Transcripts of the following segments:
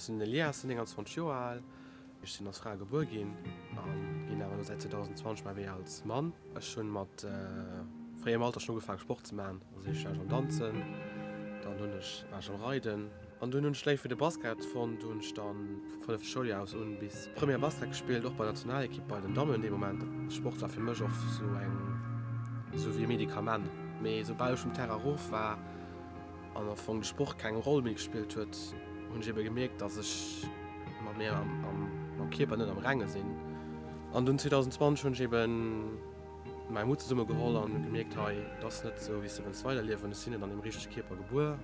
Ech sinn den Elias, sinn 29 Joer al. Ech sinn als Fra gebuer ginn a ginn awer elo säit 2020 mäi Wee als Mann. Ech hunn mat fréiem Alter schonn ugefaangen Sport ze maachen. Also éischt war ech am Danzen, dann hunn ech war ech am Reiden an dunn hunn ech d'Léift fir de Basket fonnt. Do hunn ech dann vum fënnefte Schouljoer aus un bis Première Basket gespillt, och bei der Nationalekipp bei den Dammen dee Moment. Sport war fir mech och sou eng sou wéi e Medikament. Mee soubal ech vum Terrain erof war, an am Fong de Sport keng Roll méi gespillt huet, hunn ech ebe gemierkt, dass ech mat mir am mam Kierper net am Renge sinn. An dunn 2020 hunn ech eben mäi Mutt zesumme geholl an hunn gemierkt, hei, et ass net esou wéi s de wëlls weiderliewen, ech sinn net an deem richtege Kierper gebuer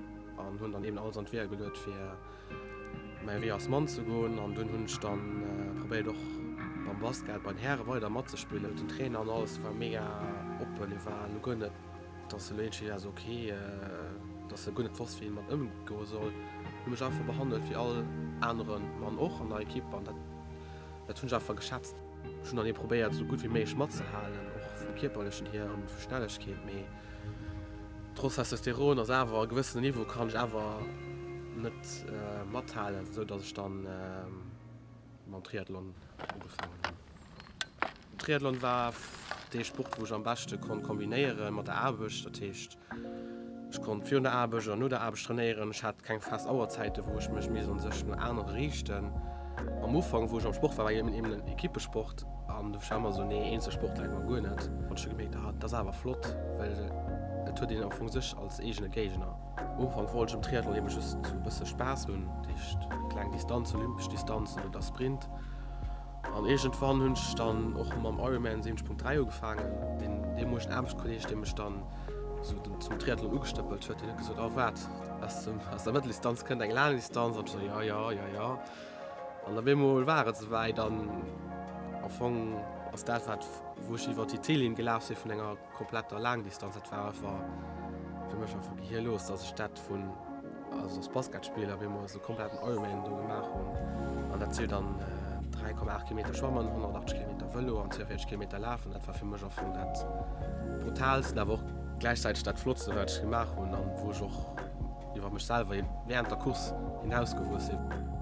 an hunn dann eben alles an d'Weeër geluet fir mäi Wee als Mann ze goen. An dunn hunn ech dann probéiert och beim Basket bei den Häre weider matzespillen. Den Trainer an alles war mega oppen, hie war elo guer net Dass se elo iergendwéi war, sou ok, dass se guer net wosst, wéi een mat ëmgoe soll. Hu mech einfach behandelt wéi all anere Mann och an der Ekipp an dat, dat hunn ech einfach geschätzt. Ech hunn dann ee probéiert, esou gutt wéi méiglech matzehalen, och vum Kierperlechen hier an vu Schnellegkeet, mee trotz Testosteron ass awer e gewëssenen Niveau kann ech awer net mathalen, esou dass ech dann mam Triathlon ugefaangen hunn. Triathlon war dee Sport wou ech am beschte konnt kombinéiere mat der Aarbecht. Dat heescht ech konnt virun der Aarbecht oder no der Aarbecht trainéieren. Ech hat keng fest Auerzäite wou ech mech misst un sech no anere riichten. Am Ufank wou ech am Sport war, war eben eben en Ekippesport an du war ëmmer esou nee Eenzelsport läit mer guer net. An ech hu gemierkt ah dat ass awer flott, well et huet een am Fong sech als eegene Géigner. Am Ufank wollt ech um Triathlon eben just sou e bësse Spaass hunn, dat heescht kleng Distanzen, olympesch Distanzen oder Sprint. An iergendwann hunn ech dann och mam Ironman 70.3 ugefaangen. Deen deemolegen Aarbechtskolleeg, dee mech dann sou zum Triathlon ugestëppelt huet, deen huet gesot, Oh wat, aus dem, aus der Mëtteldistanz kënnt eng laang Distanz? An ech sou, Jo, jo, jo, jo. An op eemol war et souwäit an am Fong ass dat, wat, wou ech iwwer déi Zillinn gelaf sinn vun enger kompletter Laangdistanz, dat war einfach fir mech einfach gehirlos, dass ech dat vun, also als Basketspiller op eemol esou kompletten Ironman do gemaach hunn. An dat si jo dann 3,8 Kilometer schwammen, 180 Kilometer Vëlo an 42 Kilometer lafen. Dat war fir mech am Fong dat brutaalsten, awer och gläichzäiteg dat flottste wat ech gemaach hunn an wou ech och iwwer mech selwer während der Course hinausgewuess sinn.